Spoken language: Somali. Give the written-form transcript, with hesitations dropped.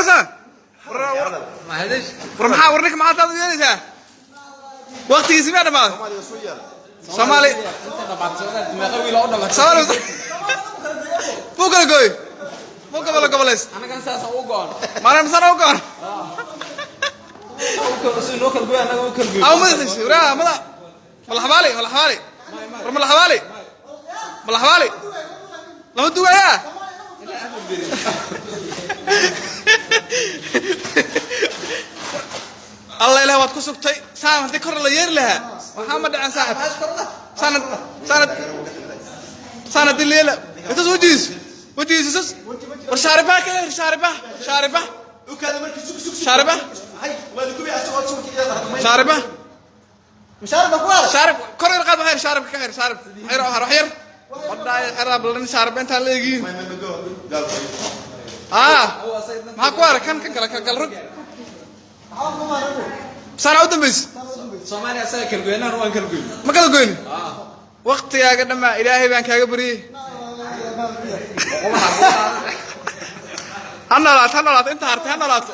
Warsa war maxaa war ninka maxaa taad u yeelaysaa? Waqtigiisi miyaa dhamaaday? Soomaali Soomaali muu kala gooy, muu gobolo goboleys Anagan saas u go'on. Maalin masana u goon. Si noo kala gooy, anaga u kala gooy. Aw madaxiisi waraa mada malaxabaali malaxabaali war malaxabaali malaxabaali lama dugayaa. Alla ilaah, waad ku sugtay saan. Haddii kor la yeeri lahaa waxaa ma dhacen saaxib. Saanad saanad saan haddii la yeela intaas wejigiis wejigiis isas. War shaaribaha ka yeer, shaaribaha shaaribaha shaaribaha shaaribaha shaarib kor yar qaad, waxyar shaaribka ka xir, shaarib waxyar oo har waxyar wadhaay xeraa ballan shaarib intaan la eegin. Aa maxaa ku haray? Kan kan kale kan kale rog saana u dambaysa. Soomaaliya asaga kala gooy, anagana waan kala gooy. Ma kala goyni waqtigaaga dhammaa. Ilaahay baan kaaga baryey. Ha noolaato, ha noolaato inta hartay, ha noolaato.